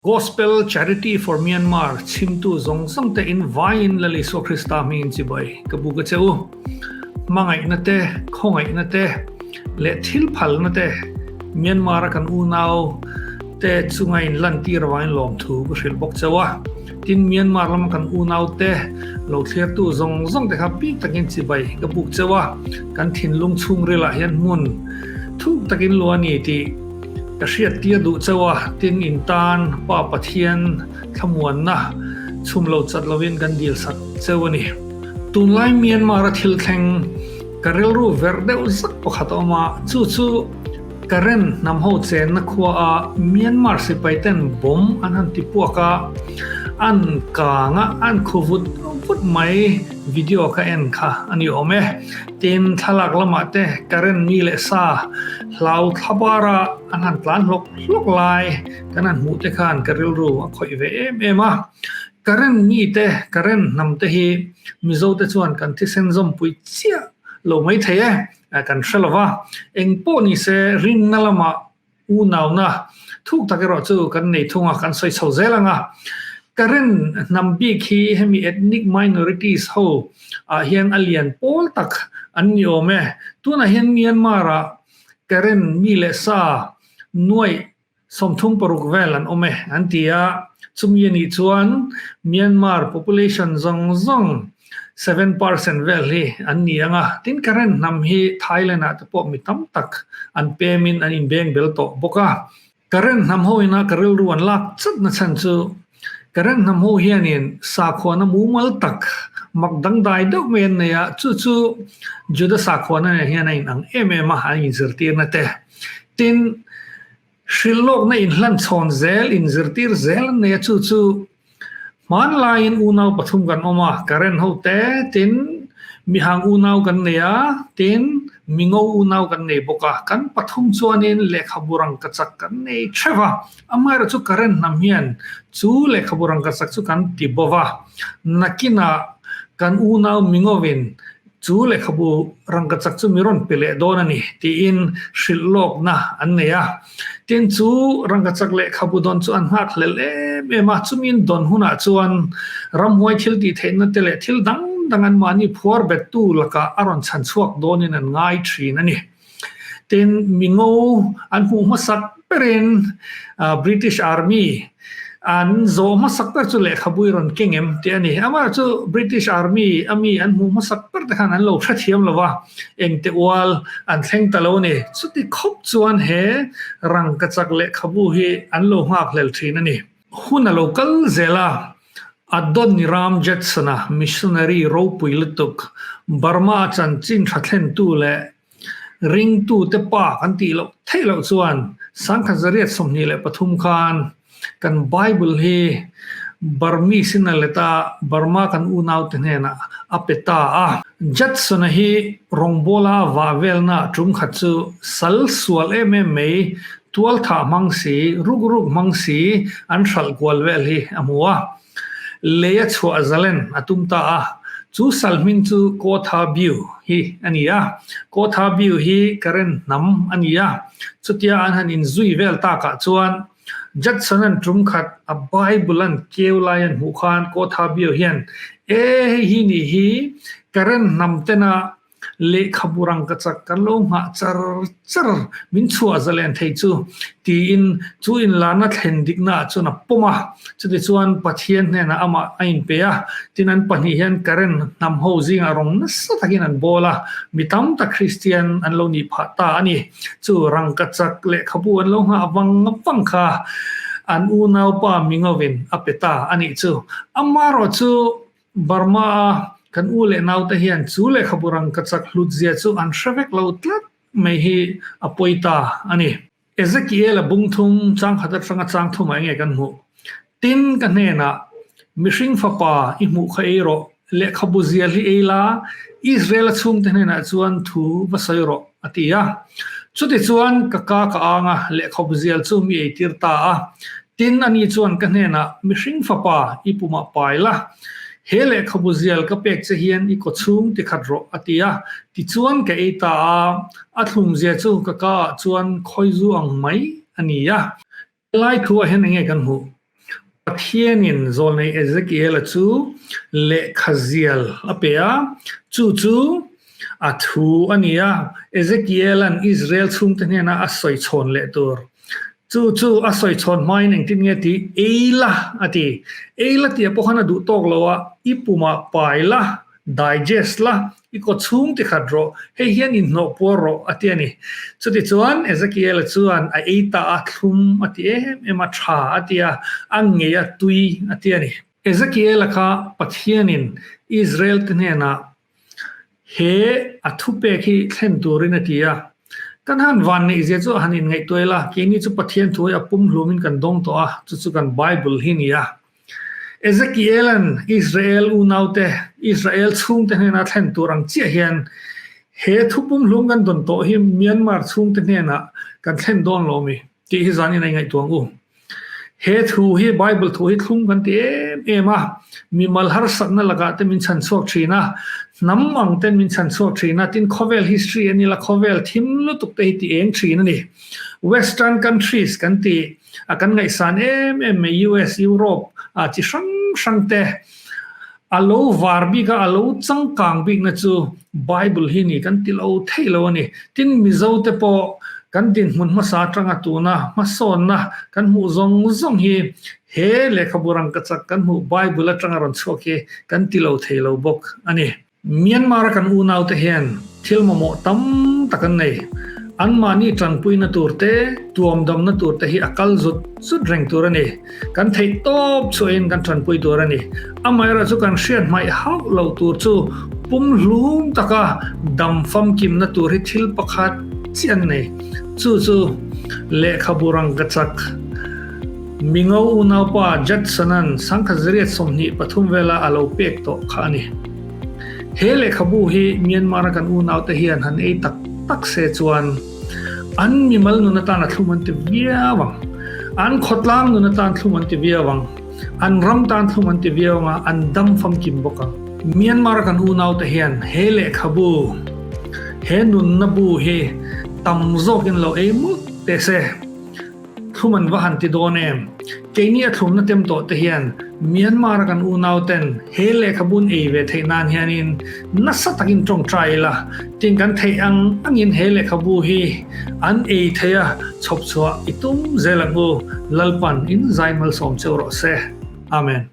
Gospel Charity for Myanmar chhimtu zawng zawng te in vaiin Lal Isua Krista hmingin chibai ka buk a che u. Hmangaihna te, khawngaihna te leh thil phalna te Myanmar a kan unau te chunga in lantir avangin lawmthu ka hrilh bawk cheu a. Tin, Myanmar lama kan unau te lo thlirtu zawng zawng te kha bik takin chibai ka buk cheu a. Kan thinlung chhungrilah hian hmun thuk takin luah a ni tih Ka hriat tir duh chauh a, tin in tan Pa Pathian thlamuanna chhum lo chat lovin kan dil sak cheu a ni. Tunlai Myanmar a thil thleng ka rilru verh deuh zak pakhat a awm a, chu chu Karen hnam ho chenna khua a Myanmar sipai ten bomb an han ti puak a, an kang a, an khu vut vut mai video ka en kha a ni awm e. Tin, thlalak lamah te Karen mi leh sa hlau thlabara an han tlan hlawk hlawk lai kan han hmuh te khan ka rilru a khawih ve em em a. Karen mi te, Karen hnam te hi Mizo te chuan kan thisen zawmpui chiah lo mai thei e, kan hre lo va. Eng pawh ni se rinna lamah Unauna thuk tak erawh chu kan nei thung a, kan sawi chho zel ang a. Karen hnam bik hi hemi ethnic minorities ho ah hian a lian pawl tak an ni awm e. Tunah hian Myanmar ah Karen mi leh sa nuaih 36 vel an awm e an ti a, chumi a nih chuan Myanmar population zawng zawng 7% vel hi an ni ang a, tin Karen hnam hi Thailand ah te pawh mi tam tak an pem in an inbeng bel tawh bawk a. Karen hnam ho ina ka rilru an lak chat na chhan chu Karen hnam ho hianin sakhuana mumal tak mak dangdai deuh mai an nei a, chu chu Juda sakhuana nen hian a inang em em a, an inzirtirna te. Tin, hrilhlawkna inhlanchhawn zel, inzirtir zel an nei a, chu chu Hmanlaiin unau pathum kan awm a, Karen ho te, tin, mihang unau kan nei a, tin, mingo unau kan nei bawk a. Kan pathum chuanin lehkhabu rangkachak kan nei theuh a, amaherawhchu chu Karen hnam hian chu lehkhabu rangkachak chu kan ti bo va. Nakinah kan unau mingovin Chu lehkhabu rangkachak chu mi rawn pe leh dawn a ni, tiin hrilh lawkna an nei a. Tin, chu rangkachak lehkhabu dawn chu an nghak hlel em em a, chumiin dawn hunah chuan ramhuai thil tih theihna te leh thil dang dang anmahni phuar bettu lakah a rawn chhan chhuak dawnin an ngai thin a ni. Tin, mi ngo an hmuh hmasak berin British Army an zawh hmasak ber chu lehkhabu i rawn keng em tih a ni. Amaherawhchu chu British Army a mi an hmuh hmasak ber te khan an lo hrethiam lo va, engte ual an thleng ta lo a ni. Chuti khawp chuan he rangkachak lehkhabu hi an lo nghakhlel thin a ni. Hun a lo kal zel a, Adoniram Judson-a missionary ropui lutuk Burma chanchin tha thlentu leh Ringtute pa kan tih loh theih loh chuan 1923 khan kan Bible hi Burmese in a let a, Burma kan unaute hnenah a pe ta a. Judson-a hi rawngbawla a vah velna tum khat chu sal sual em em mai, tualthah hmang si, ruk ruk hmang si an hralh kual vel hi a hmu a. Lei a chhuah zalen a tum ta a, chu sal hming chu Kawtha Biu hi a ni a. Kawtha Biu hi Karen hnam a ni a, chutia an han inzui vel takah chuan Judson-a'n tum khat a Bible-a'n keu lai an hmuh khan Kawtha Biu hian, E hei hi nih hi Karen hnam tena Lehkhabu rangkachak kan lo nghah char char min chhuah zalen thei chu tiin chu inlarna thlen dikna ah chuan a pawm a. Chutichuan Pathian hnenah amah a inpe a, tin an pahnih hian Karen hnam ho zingah rawng nasa takin an bawl a, mi tam tak Kristian an lo nih phah ta a ni. Chu rangkachak lehkhabu an lo nghah vang vang kha an unaupa Mingovin a pe ta a nih chu. Amaherawh chu Burma a kan u leh naute hian chu lehkhabu rangkachak hlut zia chu an hre vek lo tlat mai hi a pawi ta a ni. Ezekiel a bung thum chang khat atanga chang thumah enge kan hmuh? Tin, ka hnenah, Mihring fapa i hmuh kha ei rawh, lehkhabu zial hi ei la, Israel-a chhungte hnenah chuan thu va sawi rawh, a ti a. Chutichuan ka ka ka ang a, lehkhabu zial chu mi eitir ta a. Tin, ani chuan ka hnenah, Mihring fapa, i pumah pai la. He lehkhabu zial ka pek che hian i kawchhung ti khat rawh, a ti a. Tichuan ka ei ta a, a thlumzia chu ka ka ah chuan khawizu ang mai a ni a. Helai thu ah hian enge kan hmuh? Pathianin zawlnei Ezekiela chu lehkha zial a pe a, chu chu a thu a ni a, Ezekiela'n Israel chhungte hnena a sawi chhawn leh tur. Chu chu a sawi chhawn hmain engtin nge ti? Ei la, a ti. Ei la tih pawh khan a duh tawk lo a, i pumah pai la, digest la, i kaw chhung ti khat rawh, hei hian inhnawh puar rawh, a ti a ni. Chutichuan Ezekiela chuan a ei ta a, thlum a ti em em a, tha a ti a, a ngei a, tui a ti a ni. Ezekiela kha Pathianin Israel-te hnenah he a thupek hi thlen turin a ti a. Kan han van neih zia chu a han inngaihtuah ila, keini chu Pathian thu hi a pumhlumin kan dawng tawh a, chu chu kan Bible hi ni a. Ezekiela'n Israel unaute, Israel chhungte hnena thlen tur ang chiah hian he thu pumhlum kan dawn tawh hi Myanmar chhungte hnenah kan thlen dawn lo mi tih hi zanin a ingaihtuah ang u. He thu hi Bible thu hi thlung kan ti em em a, mimal harsatna lakah te min chhan chhuak thin a, hnam ang ten min chhan chhuak thin a, tin khawvel history a ni la, khawvel thim lutuk te hi ti eng thin a ni. Western countries kan ti. A kan ngaihsan em em mai US, Europe ah chi hrang hrang te a lo var bik a, a lo changkang bik na chu Bible hi ni kan ti lo theih lo a ni. Tin Mizo te pawh kan dinhmun hmasa atanga tuna hmasawnna kan hmuh zawng zawng hi he lehkhabu rangkachak kan hmuh Bible atanga rawn chhuak hi kan ti lo thei lo bawk a ni. Myanmar-a kan unaute hian thil mamawh tam tak an nei. Anmahni tanpuina tur te, tuamdamna tur te hi a kal zut zut reng tur a ni. Kan theih tawp chhuahin kan tanpui tur a ni. Amaherawhchu kan hriat hmaih hauh lo tur chu pumhlum taka dam famkimna tur hi thil pakhat chiah an nei. Chu chu lehkhabu rangkachak Mingo unaupa Judson-a'n Sangkhazariat 23 vela a lo pek tawh kha a ni. He lehkhabu hi Myanmar-a kan unaute hian han ei tak tak se chuan an mimal nun atan a thlum an ti viau ang. An khawtlang nun atan thlum an ti viau ang. An ram tan thlum an ti viau ang a, an dam famkim bawk ang. Myanmar-a kan unaute hian he lehkhabu, he nunna bu hi tam zawkin lo ei mawlh teh se. Thlum an va han ti dawn em? Keini a thlumna tem tawh te hian Myanmar a kan unau ten he lehkhabun ei ve theih nan hianin nasa takin tawngtai ila, tin kan theih ang angin he lehkhabu hi an ei thei a, chhawp chhuah i tum zel ang u, Lalpan in zai malsawm cheu rawh se. Amen.